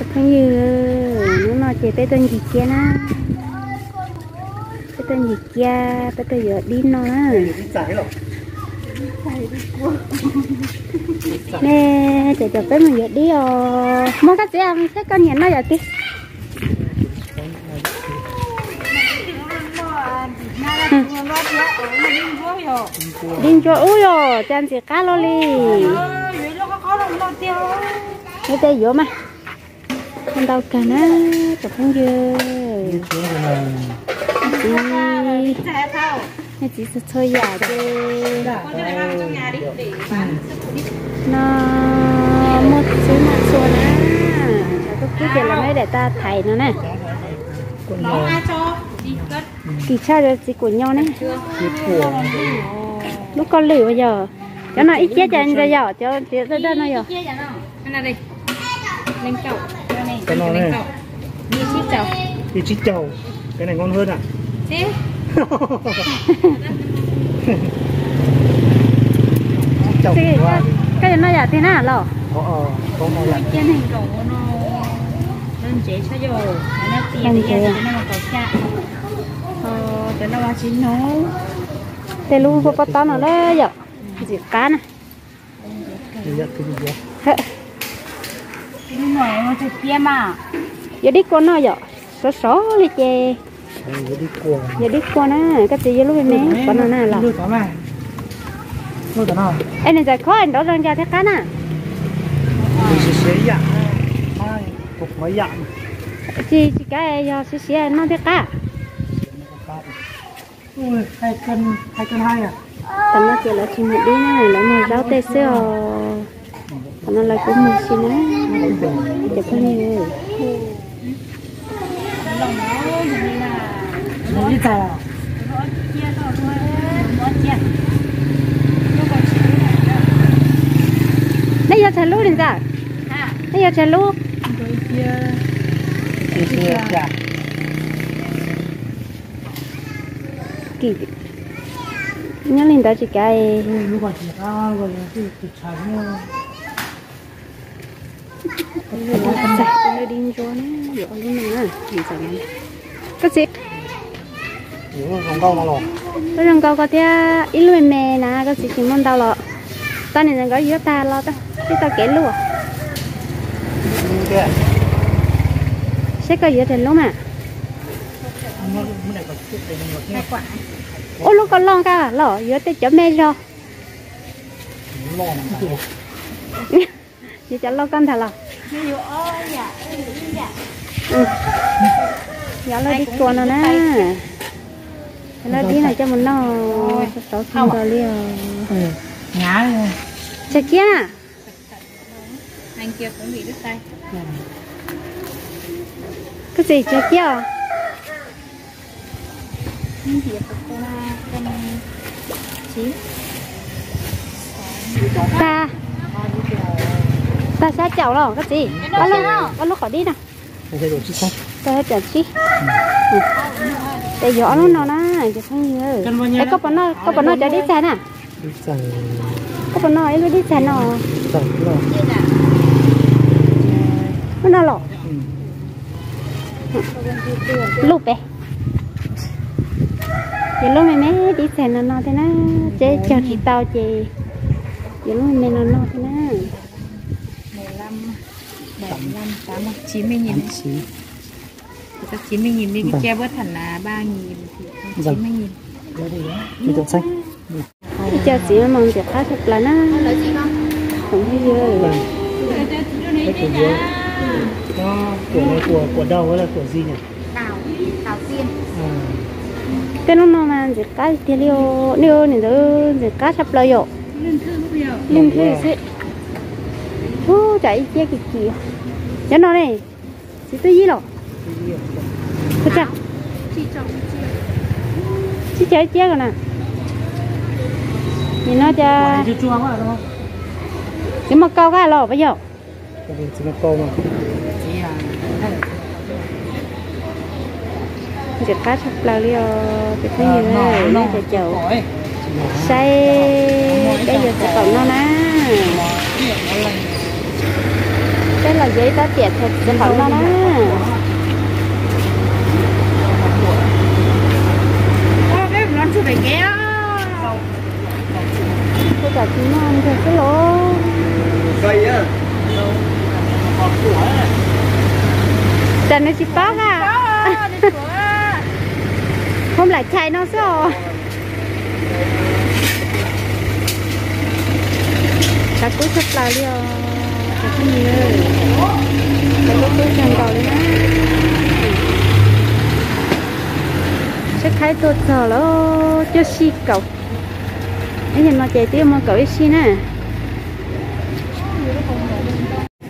Phooj ywg, hnub no ces peb tuaj ncig ciab na. Peb tuaj ncig ciab, peb tuaj yuav dib noj na. Nej cov cov peb mus yuav dib os. Muaj koj txiv thiab koj niam noj yam twg? Dib ntsuab ub yog cas ntxim qab luaj li. Yuav tej yuav mas. Ntau kawg na cov phooj ywg. Nej txiv txhua txhua yam ces no muaj txhua muaj txhua na. Cov tub kub ces lawv muab daim tag thaiv no na. Kim tshaj txiv kuam nyo ne. Lub kauj lwm uas yog cov no ib ciab cas ntsa yom, cov dawb dawb no yog. Ib tsib caug, cái này ngon hơn à? Koj yuav noj yam twg na los? Tej lub pob tob no na yom, ntxim qab na. Yuav dib kua noj yom, sov sov li ces. Yuav dib kua na, koj txiv yuav lub me me qhov no na los. Es nws txawm khob nrov zoo cas thiaj qab na? Tsis, tsis kav, yog siav siav noj thiaj qab. Tam no ces lawv tsis mus dib na, lawv mus zaub tej xwb os. Tam no lawv kuj mus si na, cov phooj ywg. Nej yuav tsawg lub li ntxawm? Nej yuav tsawg lub? Kim, nyob li ntawd tsis kav. Koj txiv, lub zoo nkauj koj thiab ib lub me me na, koj txiv tsis muaj ntau los. Tau nim ntawd nkawd yuav tag los twb tau kev luaj. Saib koj yuav tsawg lub mas. Ua lub koj loj nqa los yuav tej cov me zog. Yuav cov loj koj ntag los? Yuav lub dib kua no na. Lub dib no coj mus noj sov sov kawg nkaus li os. Tsawg kiag? Koj txiv, tsawg kiag os? Tag, tag xya caum los koj txiv. Ob lub qhov dib na. Tag xya caum tsib. Ces yuav ob lub no na, cov phooj ywg. Es koj puas noj, koj puas noj cov dib txaig na? Koj puas noj ib lub dib txaig no? Lub no los? Lub pem. Yuav lub me me dib txaig no no thiab na, tseb cog tsis tau ces yuav lub me me no no thiab na. Ib co txiv mas ntxim qab tshaj plaws na. Khoom phooj ywg. Tej lub no mas ntxim qab tiag li os, nej, nim ntawd ntxim qab tshaj plaws yom. Lwj nthwj xwb. Ub, tsam ib ciab kim kim. Cov no ne, txiv tub yib los? Ua cas? Tsib caug ib ciab ko na. Nim no cas txiv muaj kaub kab los puas yog? Ntxim qab tshaj plaws li os, cov phooj ywg, nej caum caum saib peb yuav txiv qaum no na. Peb Yuav ib rab riam txhais txiv qaum noj na. Ua cas tsis muaj nrog xwb los? Cas nws tsis paub na? Hoob lam chais no xwb os. Tshav kub tshaj plaws li os, cov phooj ywg. Tshav kub kub kawg nkaus li na. Saib khaib tuaj txog lawm, cuaj sij kaum. Ib yam no ces twb yuav muaj kaum ib sij na.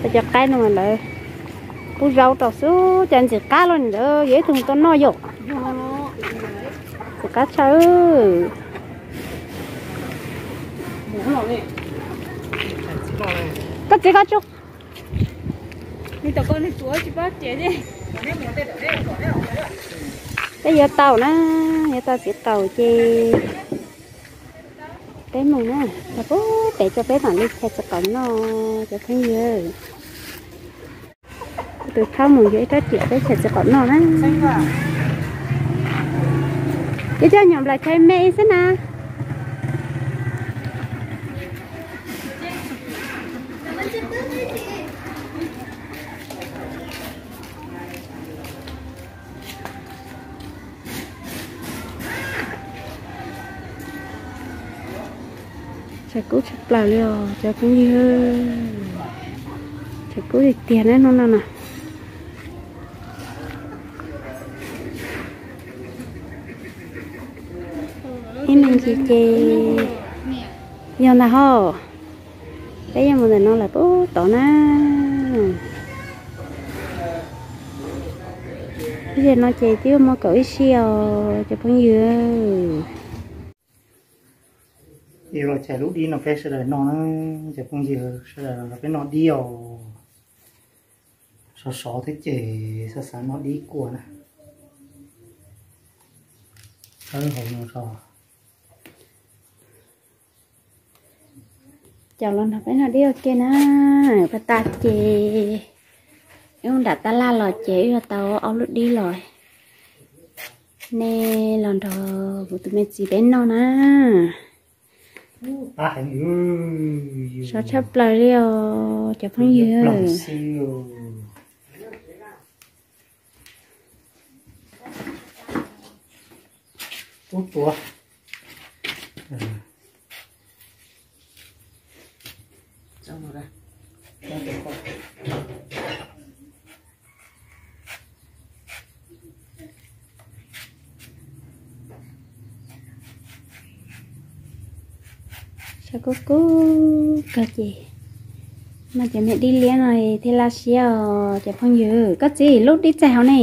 Cov qaib no lawv pub zaub rau xwb, cas ntxim qab los ntawd yuav ib tug tau noj yom. Ntxim qab tshaj. Koj txiv koj tsuj. Peb yuav tau na, yuav tau txiv qaum ces peb mus na, los pub pem rau peb mam li txhais txiv qaum noj cov phooj ywg. Tus thab mus yuav ib rab riam peb txhais txiv qaum noj na. Cov coj nyom nplas chais me xwb na. Tshav kub tshaj plaws li os cov phooj ywg. Tshav kub tiag tiag na hnub no na. Ib me ntsis ces yog ntag ho. Peb yuav mus ntawm no lawm pub tod na. Lub zem no ces twb muaj kaum ib sij os cov phooj ywg. Yuav los chais lub dib no peb sawv daws noj na, cov phooj ywg sawv daws los peb noj dib os. Sov sov thiab ces xav xav noj dib kua na. Thawb hauv no so. Cov los nrog peb noj dib ua ke na, pas tas ces wb nram tab laj los ces wb yuav tau ob lub dib los. Nej los nrog kuv tus me txiv peb noj na. Sov tshaj plaws li os cov phooj ywg. Ub tuav. Sov kub kub kawg ces noj cov me dib liab no thiaj laj siab os cov phooj ywg. Koj txiv, lub dib txaig hauv ne?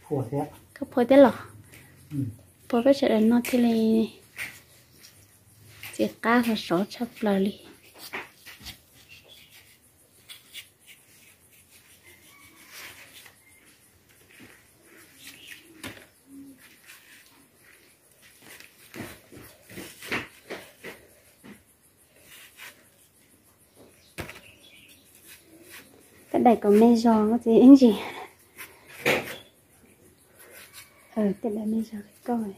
Koj phua thiab los? Phua peb sawv daws noj thiaj li txiv qab sov sov tshaj plaws li. Koj daim kom me zog koj txiv ib ntsis. Koj daim me zog li koj.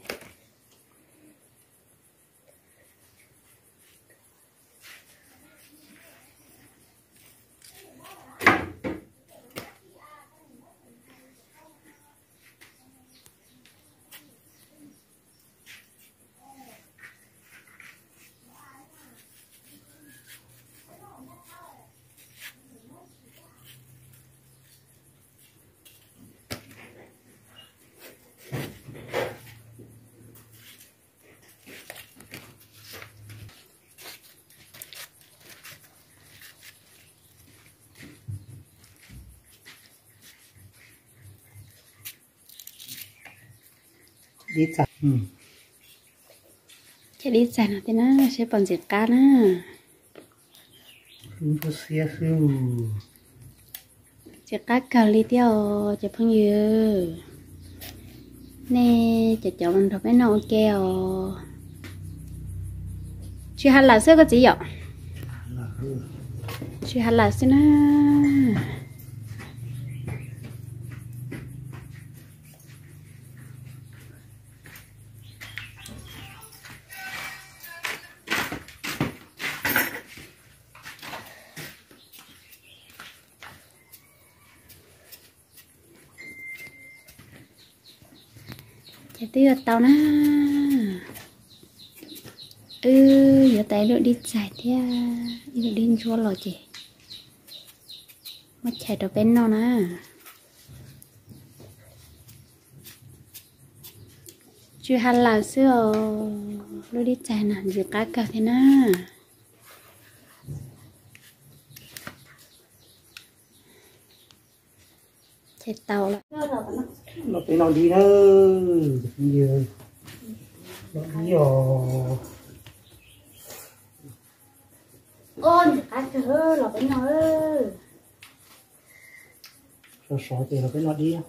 Dib txaig, ces dib txaig no thiab na, seb puas ntxim qab na. Ntxim qab kawg li thiab os cov phooj ywg. Nej cov cov los nrog peb noj ua ke os. Tsis hais lawm xwb koj txiv yom. Tsw ha lawm xwb na. Ces twb yuav tau na. Wb yuav tau ib lub dib txaig thiab ib lub dib ntsuab los ces muab chais rau peb noj na. Tsw ha lawm xwb os. Lub dib txaig no ntxim qab kawg thiab na. Chais tau lawm. Los peb noj dib na. Noj dib os. Ntxim qab kawg, los peb noj. Sov sov ces los peb noj dib.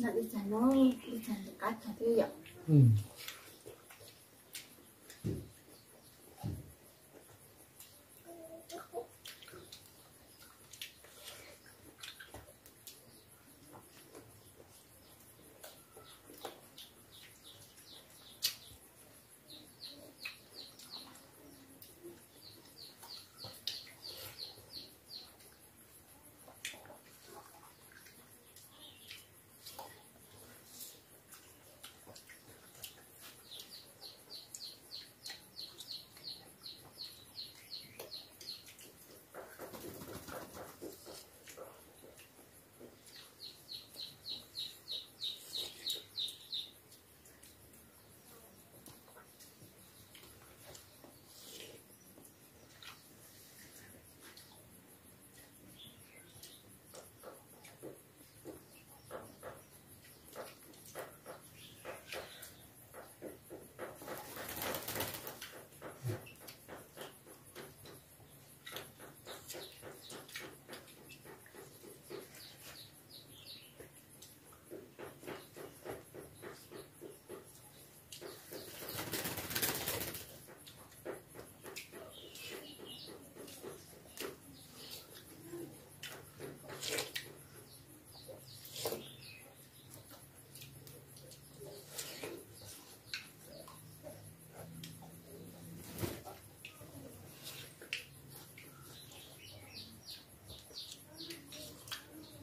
Noj dib txaig no, dib txaig qab kawg thiab yom.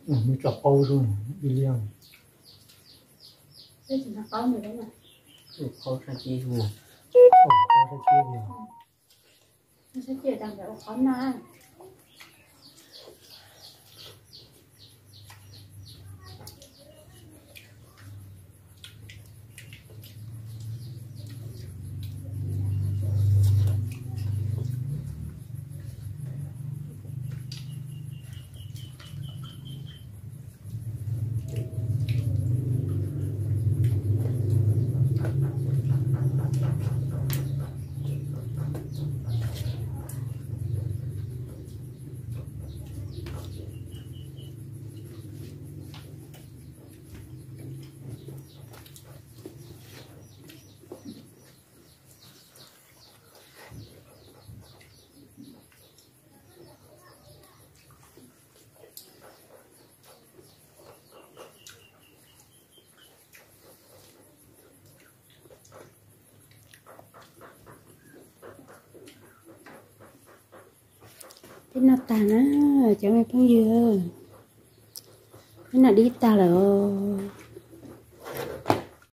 Muab tso qaub zoo li li. Qaub sab ceb zoo. Qaub sab ceb li. Peb noj tag na, cov me phooj ywg, peb noj dib tag lawm os.